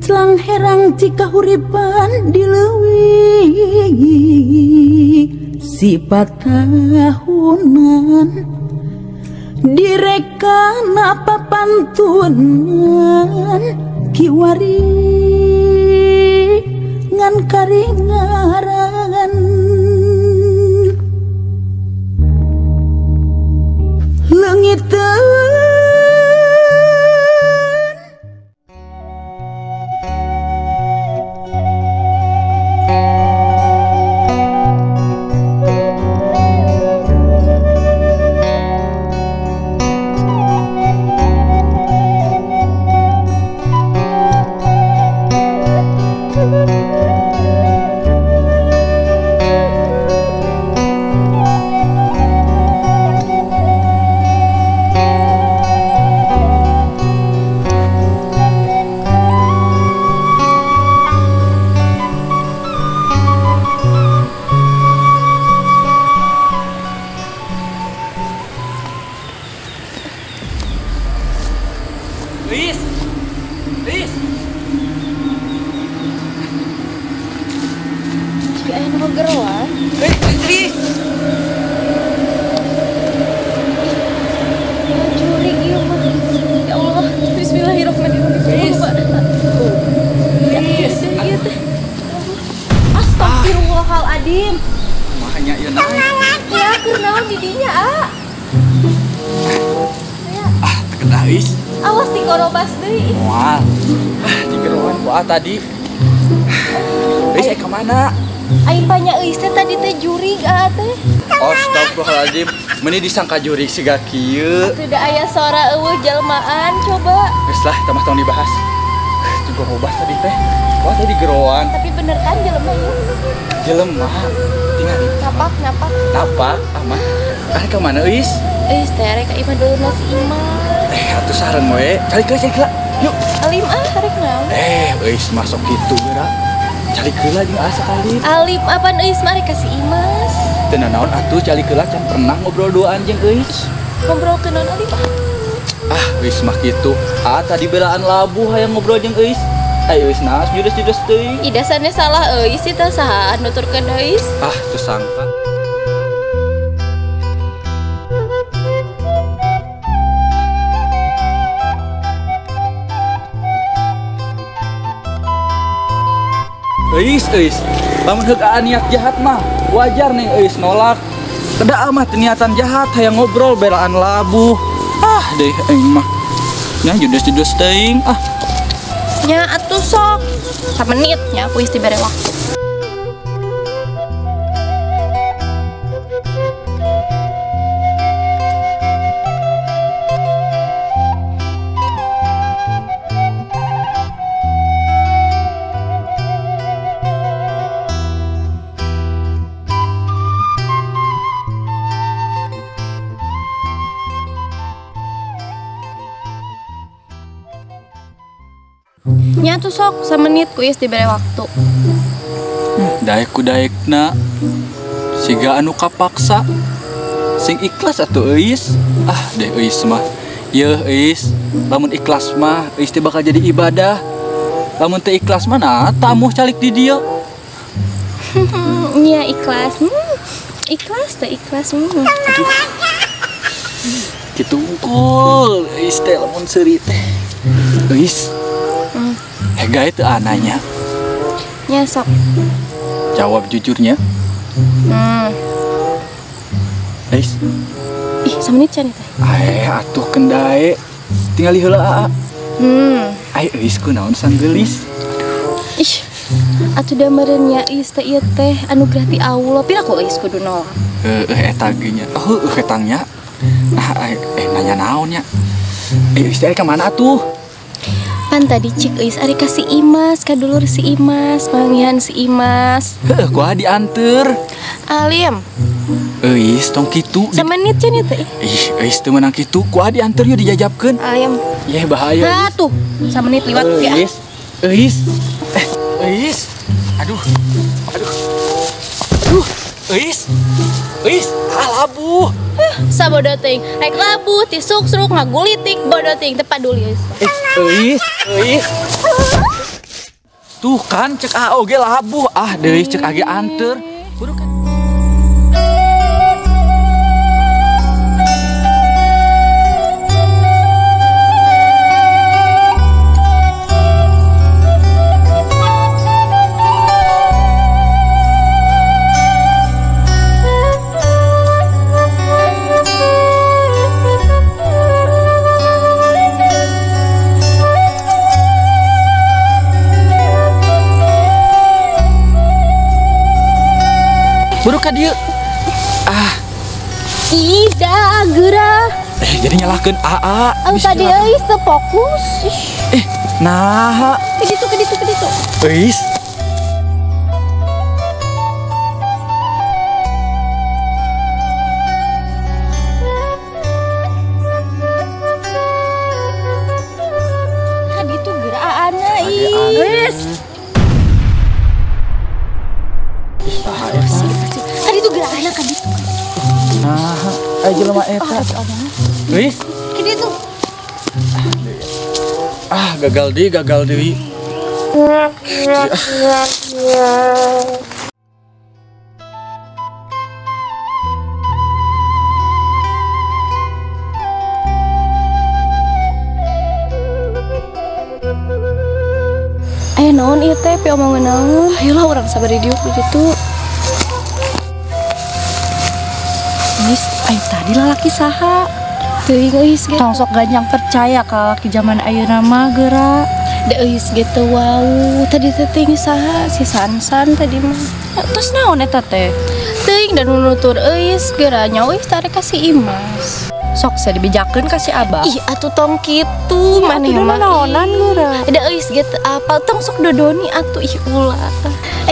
Ciclang herang cikahuripan di leuwih sifat tahunan direkana papantunan kiwari ngan karingaran leungiteun. Lis, Lis. Jika aya nu geroan. Lis. Jurig ieu mah. Ya Allah, bismillahirrahmanirrahim. Lis. Ieu teh. Astagfirullahaladzim. Mahanya ieu naon? Ya, keur naon di dinya, ah? Ah, teu kedah Is. Awas dikorobas deui. Moal. Ah, digeroan ku tadi. Euis ka mana? Aing panya euis teh tadi teh jurig ah teh. Astagfirullahaladzim, meuni disangka jurig siga kieu. Atuh da aya sora eueuh jelmaan coba. Geus lah, tah mah tong dibahas. Dikorobas tadi teh. Wah, tadi geroan. Tapi bener kan jelema ieu? Jelema. Tingali. Napak, napak. Napak, aman. Arek ka mana euis? Euis teh arek ka imah dulurna si Imah. Atuh sareng we. Calik heula, calik heula. Yuk. Alim ah, arek naon? Euis masuk kitu geura. Calik heula jeung asa kali. Alim apaan euis mah arek ka si Imas? Teu nanaon atuh calik heula can pernah ngobrol duaan jeung euis. Ngobrol ke naon alim ah? Ah, euis mah kitu. Ah, tadi belaan labuh hayang ngobrol jeung euis. Ayo euis naas judes-judes teuing. Ih, dasarnya salah euis sih teh saha nuturkeun euis. Ah, teu sangka. Euis, euis. Lamun heuk niat jahat mah wajar nih euis nolak. Kada mah niatan jahat hayang ngobrol belaan labuh. Ah, deh aing mah. Nya judes-judes teuing ah. Nya atuh sok. Samenit nya aku geus dibere waktu. Nya tuh sok samenit ku is dibere waktu. Daek ku daekna siga anu kapaksa. Sing ikhlas atuh euis. Ah deh euis mah. Yeuh euis, lamun ikhlas mah euis teh bakal jadi ibadah. Lamun teu ikhlas mah nah tamuh calik di dieu. Nya ikhlas. Ikhlas teh ikhlas. Aduh. Kitu unggul euis teh lamun seuri teh. Euis. Hega itu ananya. Ya sok. Jawab jujurnya. Eis. Ih, samenit can teh. Atuh kendae. Tingali heula aa. Ai euis kunaon sanggeulis. Aduh. Ih. Atuh da meureun nya euis teh ieu teh anugerah ti Allah. Pira ku euis kudu nolak. Heueuh eta ge nya. Heueuh ketangnya. Nah, nanya naon nya? Euis teh ka mana atuh? Pan tadi cik euis ari ka si Imas, ka dulur si Imas, manggihan si Imas. Heuh, kuah dianteur. Alim. Euis tong kitu. Samenit cenah teh. Ih, euis teu meunang kitu, kuah dianteur yeuh dijajabkeun. Alim. Yeh bahaya. Nah tuh, samenit liwat ya. Euis. Euis. Euis. Aduh. Aduh. Aduh, euis. Euis, ah labuh. Sabodo teuing, rek labuh tisuk-sruk ngagulitik bodo teuing teu paduli euis. Euis, euis. Tuh kan cek A oge labuh. Ah deui cek age anteur. Buru kan. Buru ka dieu. Ah. Ih, dah geura. Jadi nyalahkeun AA. Anu tadi euy teu fokus. Nah. Ke ditu, ke ditu, ke ditu. Euis. Ka ditu geura aana ih. Euis. Nah, jelema eta. Wih. Ke ditu. Ah, gagal deui. Aya naon ieu teh pi omongan naon? Ayolah urang sabar di diuk di ditu. Is, ayo tadi lalaki saha? Teuing euis ge. Tong sok ganjang percaya ka lalaki zaman ayeuna mah geura. Da euis ge teu wau. Tadi teh teuing saha si Sansan tadi mah. Terus naon eta teh? Teuing da nu nutur euis geura nya euis tarik ka si Imas. Sok saya dibejakeun ka si Abah. Ih atuh tong kitu maneh mah. Naonan geura. Da euis ge teu apal tong sok dodoni atuh ih ulah.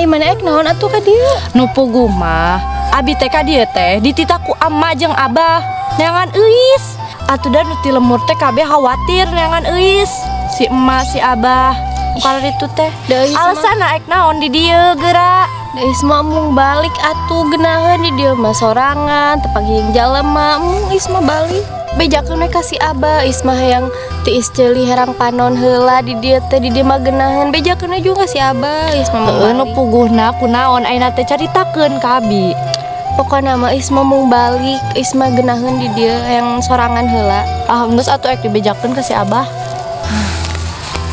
Ai maneh ek naon atuh ka dieu? Nu puguh mah abi teh ka dieu teh dititah ku amma jeung abah neangan euis. Atuh da nu ti lemur teh kabeh khawatir neangan euis. Si emak si abah kalau ditu teh. Alasanna ek naon di dieu geura. Da euis mah mung balik atuh geunaheun di dieu mah sorangan teu panggih jalema mung euis mah balik. Bejakeun we ka si abah euis mah hayang tiis ceuli herang panon heula di dieu teh di dieu mah geunaheun bejakeun we juga si abah euis mah. Heueuh nu puguhna kunaon ayeuna teh caritakeun ka abi. Pokokna mah euis mah mung balik, euis mah geunaheun di dieu yang sorangan heula. Ah, geus atuh ek dibejakeun ka si abah.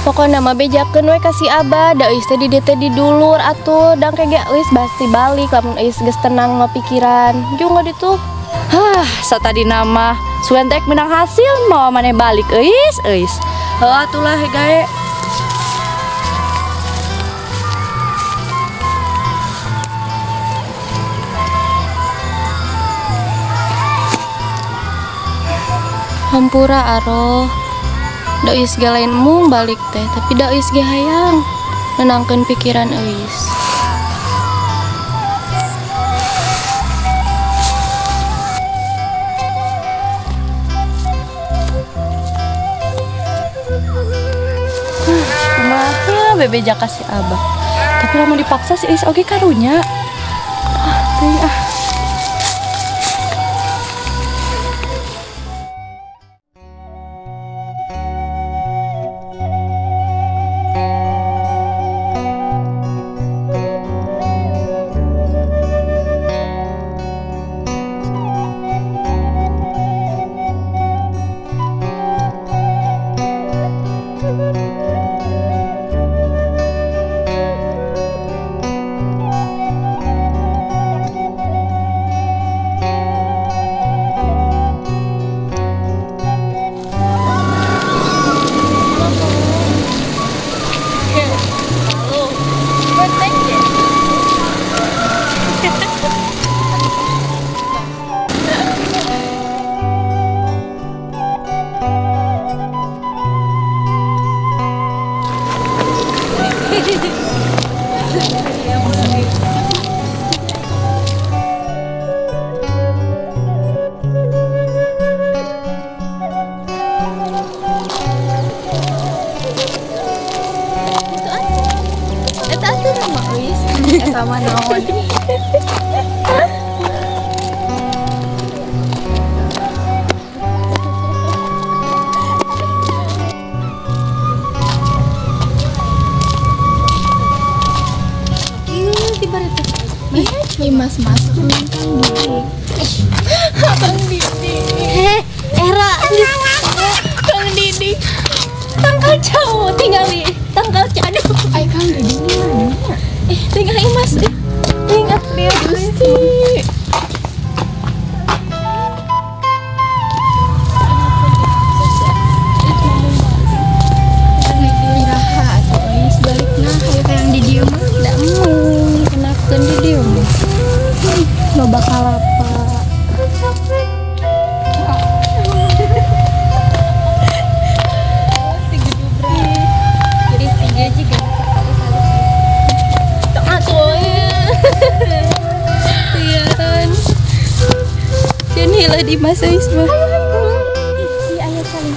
Pokokna mah bejakeun we ka si abah, da euis teh di dieu teh di dulur atuh, dang ke ge euis pasti balik lamun euis geus tenang mah pikiran. Jung ditu. Hah, satadina mah suwen teh menang hasil mau maneh balik euis euis. Heuh atulah gae. Hampura aroh, da euis ge lain mung balik teh, tapi da euis ge hayang nenangkeun pikiran euis. Kumaha bebeja ka si abah. Tapi lamun dipaksa si euis oge karunya. Ah, teuing ah. Sama naon. Imas masuk Kang Didik. Kang Didik. Era Kang Didik. Tangkal jauh tinggali. Tangkal aduh. Ai Kang Didik mana? Tinggal Imas. Ingat dia Gusti. Iraha atuh euy balikna hayu hayang di dieu mah da embung kenakeun di dieu mah. Loba kalapa. Jadi tinggi aja kan. Lian. Jadi lah di masa Isma. Iya ayo saling.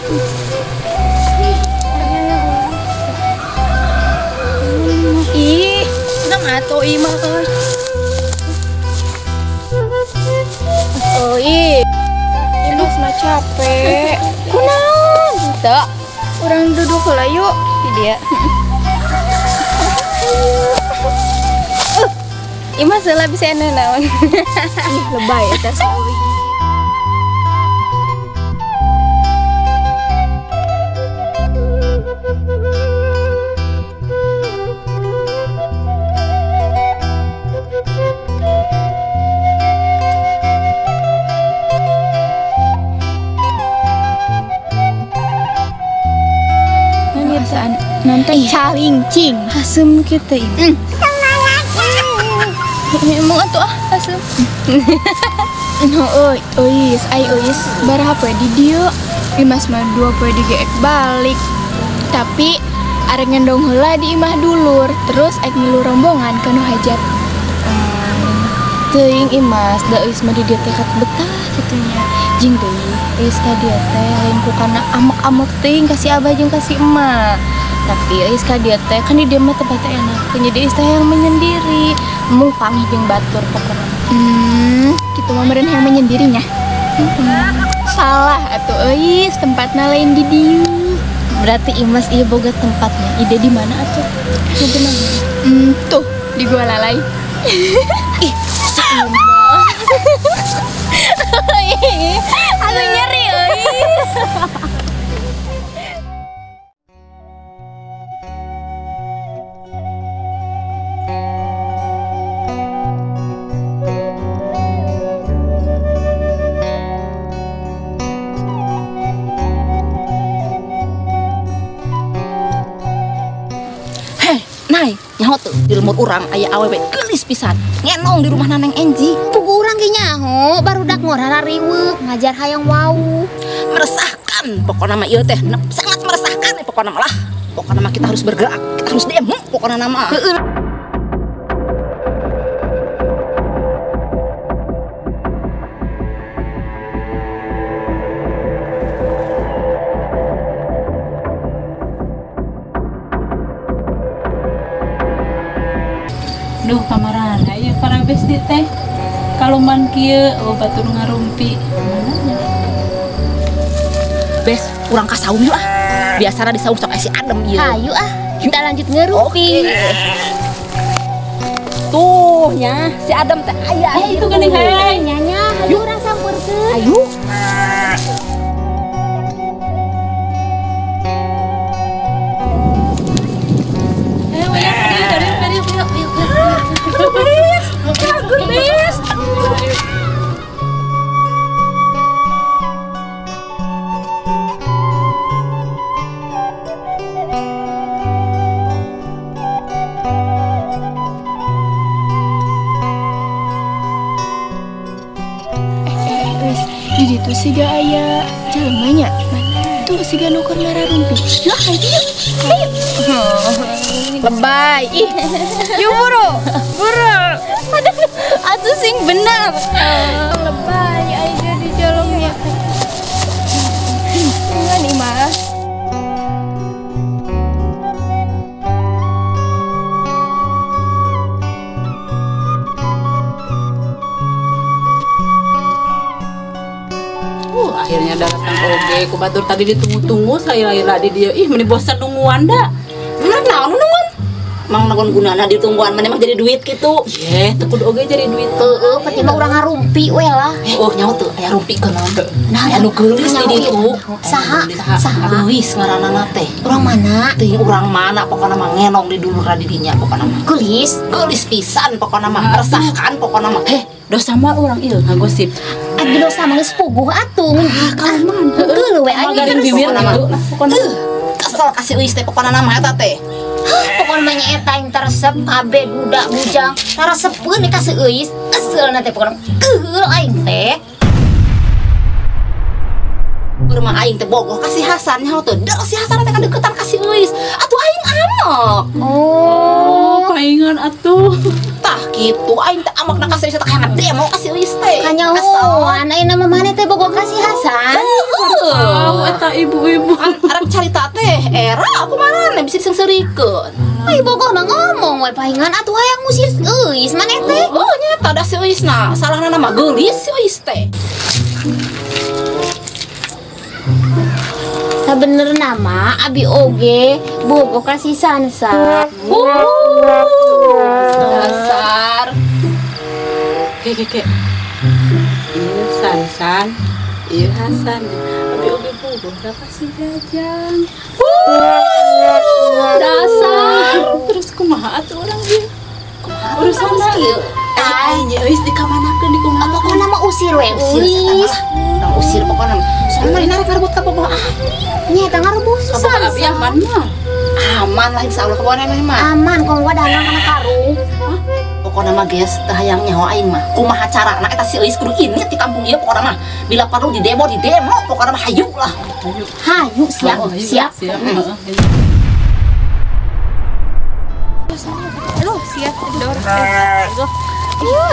Ih, senang atuh imah euy. Oh ih. Imas mah capek. Kunaon? Teu. Urang duduk heula yuk. Di dia. Imas heula bisa enak naon. Ih, lebay eta si Uwi. Nanti caling cing hasem kita ini. Emang atuh ah hasem. No euy, euis, ai euis baraha poe di dieu. Imas mah 2 poe di geek balik. Tapi arek ngendong heula di imah dulur, terus ek ngilu rombongan ka nu hajat. Teuing Imas, da euis mah di dieu teh betah kitu nya. Jeung deui euis ka dieu teh lain ku kana amek-amek teuing ka si abah jeung ka si emak. Tapi euis ka dieu teh kan di dieu mah tempatnya enak. Jadi euis teh yang menyendiri, mung panggih jeung batur pokona. Kitu mah meureun hayang menyendirinya. Salah atuh euis, tempatna lain di dieu. Berarti Imas ieu boga tempatnya. Ide di mana atuh? Tuh di gua lalai. Ih, si Imas. Aku nyeri euis. Nay, nyaho tuh di lemur urang aya awewe geulis pisan. Ngenong di rumah Naneng Enji. Pugu urang ge nyaho, barudak ngora riweuh, ngajar hayang wau. Meresahkan pokona mah ieu teh, sangat meresahkan pokona mah lah. Pokona mah kita harus bergerak, kita harus demo pokona mah. Heeh. Duh kamarana ya para besti teh kaluman kieu oh batur ngarumpi mana nya Bes urang ka saung yuk ah biasana di saung sok esi adem ieu. Hayu ah kita lanjut ngerumpi. Okay. Tuh nya si adem teh aya itu geuning hae nya nya hayu urang sampeurkeun. Hayu. Di ditu siga aya jelema nya. Tuh siga nu keur ngararumpi. Lah hayu. Hayu. Lebay. Ih. Yuk buru. Buru. Aduh, atuh sing bener. Lebay aya jadi jelema. Dengan Imas. Akhirnya datang oge ku batur tadi ditunggu-tunggu saya lari di dia ih meni bosan nungguan da bener naon nungguan Mang nagon gunana ditungguan maneh mah jadi duit kitu. Ye, teu kudu oge jadi duit. Heeh, penting mah urang ngarumpi we lah. Oh, nyaho teu aya rumpi keun naon. Nah, anu geulis di ditu. Saha? Saha? Geulis ngaranana teh. Urang mana? Teuing urang mana pokona mah ngenong di dulur di dinya pokona mah. Geulis? Geulis pisan pokona mah, meresahkan pokona mah. Heh, dosa mah urang ieu ngagosip. Adi dosa mah geus puguh atuh. Kalman. Heuh we aing garing bibir gitu lah pokona. Kesel kasih euis teh pokona mah eta teh. Pokona mah nya eta yang teresep kabeh budak bujang. Taresepeun ka si Euis, kesel na teh pokona. Keheul aing teh. Rumah aing teh bogoh ka si Hasan nyaho teu. Deuh si Hasan teh kan deketan ka si Euis. Atuh aing amek. Oh, paingan atuh. Tah kitu aing teh amek na ka si Euis teh hayang demo ka si Euis teh. Kanyahoan ayeuna mah maneh teh bogoh ka si Hasan. Heeh. Eta ibu-ibu. Arang carita teh era aku marane bisa diseungseurikeun. Ai bogoh mah ngomong we paingan atuh hayang ngusir Euis maneh teh. Oh nyata da si Euis na salahna mah geulis si Euis teh. Sabenerna mah abi oge bogoh ka si Sansa. Dasar. Ke. Ieu Sansan, ieu Hasan. Abi oge bogoh ka si Jajang. Dasar. Terus kumaha atuh urang ieu? Kumaha urusan ieu? Aing euis dikamanakeun di kumaha? Pokona mah usir we, usir. Usir pokona. Soalna manehna rek ngarebut ka bogoh ah. Nya eta ngarebut susah. Abi aman mah. Aman lah insyaallah ka bogoh mah. Aman komo wadah kana karung. Pokona mah geus teu hayang nyaho aing mah. Kumaha carana eta si Euis kudu ini di kampung ieu pokona mah. Bila perlu di demo pokona mah hayu lah. Hayu siap siap. Aduh siap dor.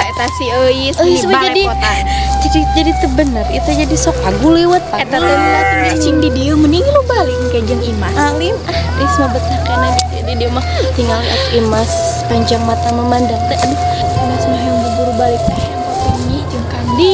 Eta si Euis jadi teu bener itu jadi sok aguliwet eta teh tinggal cing di dieu mending lu balik ke jeung Imas. Alim ah Is mah betah kana di dieu mah tinggal liat Imas panjang mata memandang teh aduh Imas mah yang bubur balik teh yang kopi jeung kandi.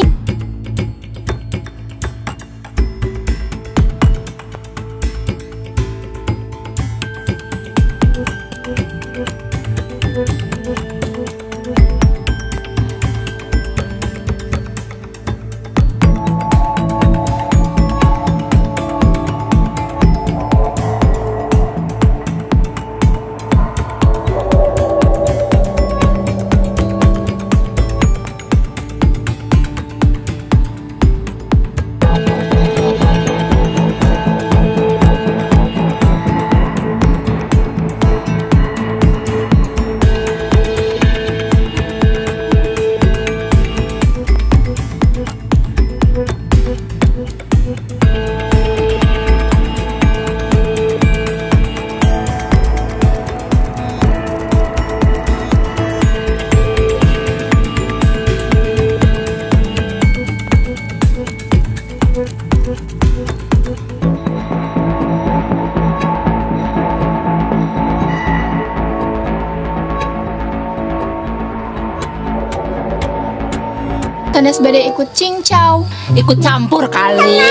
Sanes bade ikut cincau, ikut campur kali.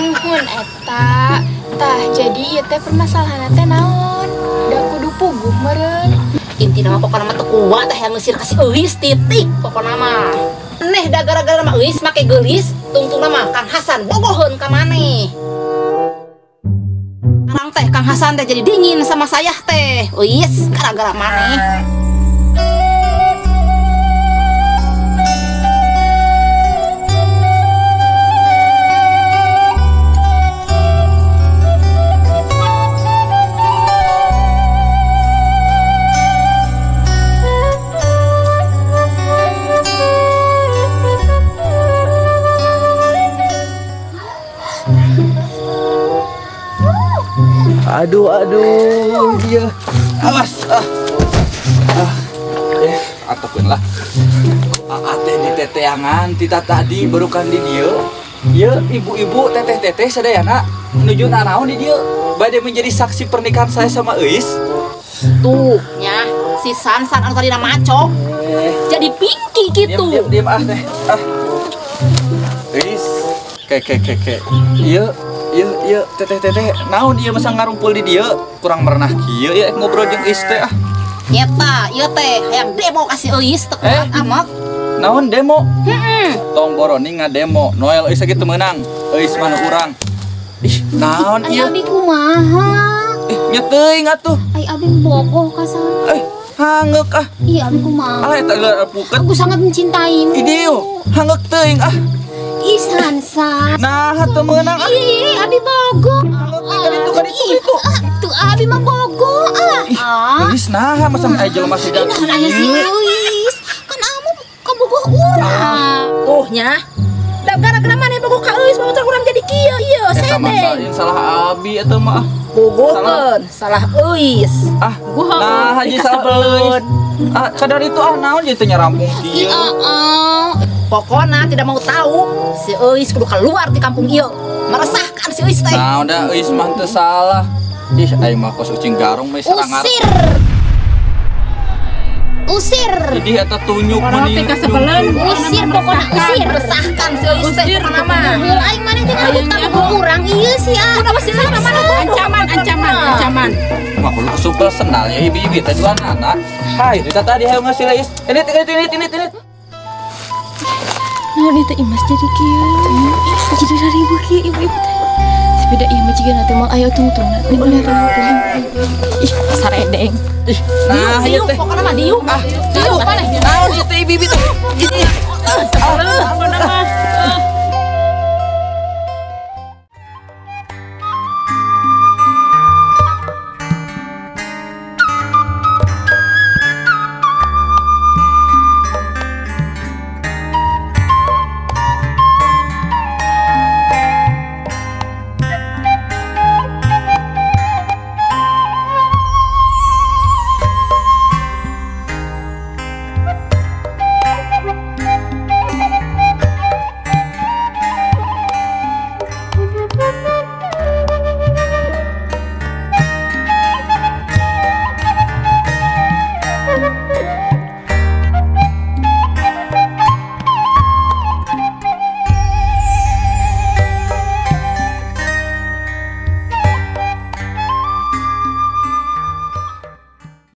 Nuhun eta. Tah jadi ieu teh permasalahanna teh naon? Da kudu puguh meureun. Intina mah pokona mah teu kuat teh hayang ngusir ka si Euis titik pokona mah. Neh da gara-gara mah Euis make geulis, tungtungna mah Kang Hasan bogoheun ka maneh. Karang teh Kang Hasan teh jadi dingin sama saya teh. Euis gara-gara maneh. Aduh, aduh, dia. Awas, ah. Ah. Ataupun lah. Aa teh di teteangan tita tadi barukan di dieu. Ieu ibu-ibu teteh-teteh sadayana nuju nanaon di dieu. Bade menjadi saksi pernikahan saya sama Euis. Tuh, nya si Sansan anu tadi maco. Jadi pinky gitu. Diam, diam, diam ah teh. Ah. Euis, ke ke ke ke. Ieu ieu ieu teteh-teteh naon ieu masa ngarumpul di dieu? Kurang merenah kieu ya ngobrol jeung Euis teh ah. Nyeta, ieu teh hayang demo ka si Euis teu kuat amak. Naon demo? Tong boroni ngademo. Noel Euis ge teu meunang. Euis mah nu urang. Ih, naon Ai ieu? abi kumaha? Ih, nya teuing atuh. Ai abi bogoh ka sana. Eh, hangeuk ah. Iya, abi kumaha? Alah eta geura puket. Aku sangat mencintaimu. Idieu, hangeuk teuing ah. Ih, Sansa. Nah, teu meunang ah. Ih, abi bogoh. Hangeuk teuing ka ditu ka ditu Ih, ka ditu. ah, tuh abi mah bogoh ah. Ih, Ah. Euis nah masa aya jelema siga Ih, nah aya si Euis. Kan amu kabogoh urang. Tuh nya. Da gara-gara maneh bogoh ka Euis batur urang jadi kieu ieu Eta mah sedeng. salah abi eta mah ah. Bogohkeun salah Euis. Ah, nah haji salah Euis. Ah, kadar itu ah naon jadi teu nyarampung Ih, kieu. ah, ah. Pokona tidak mau tahu si Euis kudu keluar di kampung ieu. Meresahkan si Euis teh. Nah, udah Euis mah teu salah. Ih, aing mah kos ucing garong mah serangar. Usir. Usir. Jadi eta tunjuk Orang meni. teh kasebeleun. Usir pokona usir. Meresahkan si Euis teh Usir, pokona mah. Heul aing maneh teh ngabut kabogoh urang ieu sih ah. Udah si Euis mah mana bodoh. Ancaman, ancaman, ancaman. Mah kudu kesupel senal ya ibi-ibi teh dua anak. Hai, kita tadi hayo ngasih Euis. Ini ini ini ini ini. Naon itu Imas jadi kieu. Jadi ribu kieu ibu-ibu teh. Tapi da ieu mah jiga teh moal aya tungtungna. Bener. Ih, saredeng. Ih, nah ieu Diuk, teh. pokona mah diuk. Ah, Diuk maneh. naon ieu teh ibi-ibi teh. Ini. Pokona mah.